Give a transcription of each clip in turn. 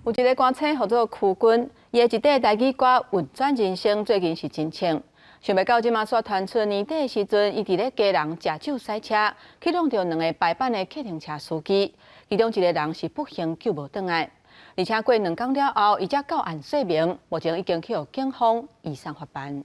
有一个歌星號做區君，伊的一塊台語歌《運轉人生》最近是真衝。想袂到這馬煞傳出年底的時陣，伊佇咧基隆食酒駛車，去挵著兩个排班的計程車司機，其中一个人是不幸救無轉來，而且過兩工了後，伊才到案說明，目前已經去予警方移送法辦。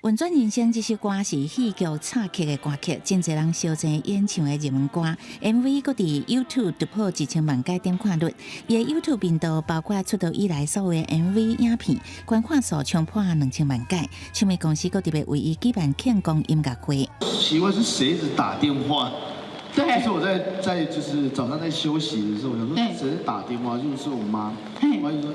《運轉人生》這首歌是戲劇插曲的歌曲，真濟人相爭演唱的熱門歌。MV 閣佇 YouTube 突破1000萬個點看率。伊的 YouTube 頻道包括出道以來所有的 MV 影片，觀看數衝破2000萬個。唱片公司閣特別為伊舉辦慶功音樂會。奇怪，是誰一直打電話？就是我在就是早上在休息的時候，我想說誰在打電話？就是我媽。我就說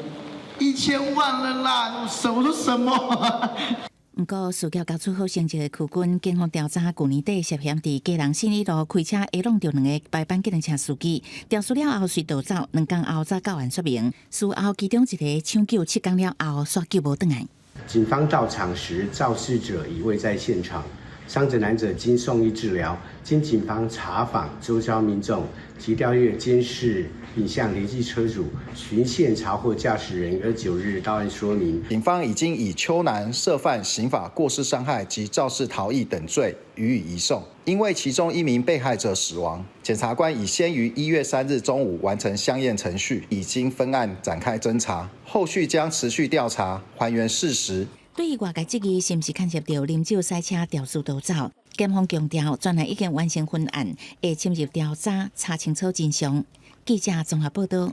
1000萬了啦！什麼？我說什麼？毋過，事業交出好成績的區君，警方調查舊年底涉嫌佇基隆信義路開車下挵著兩个排班計程車司機，肇事了後隨逃走，兩工後才到案說明。事後其中一个搶救七工了後，煞救無轉來。警方到場時，肇事者已未在現場，傷者男者經送醫治療。經警方查訪周遭民眾及調閱監視影像，聯繫車主，循線查獲駕駛人，29日到案說明。警方已經以邱男涉犯刑法過失傷害及肇事逃逸等罪予以移送。因為其中一名被害者死亡，檢察官已先於1月3日中午完成相驗程序，已經分案展開偵查，後續將持續調查，還原事實。對於外界質疑是毋是牽涉著啉酒駛車肇事逃走，檢方強調專案已經完成分案，會深入調查，查清楚真相。記者綜合報道。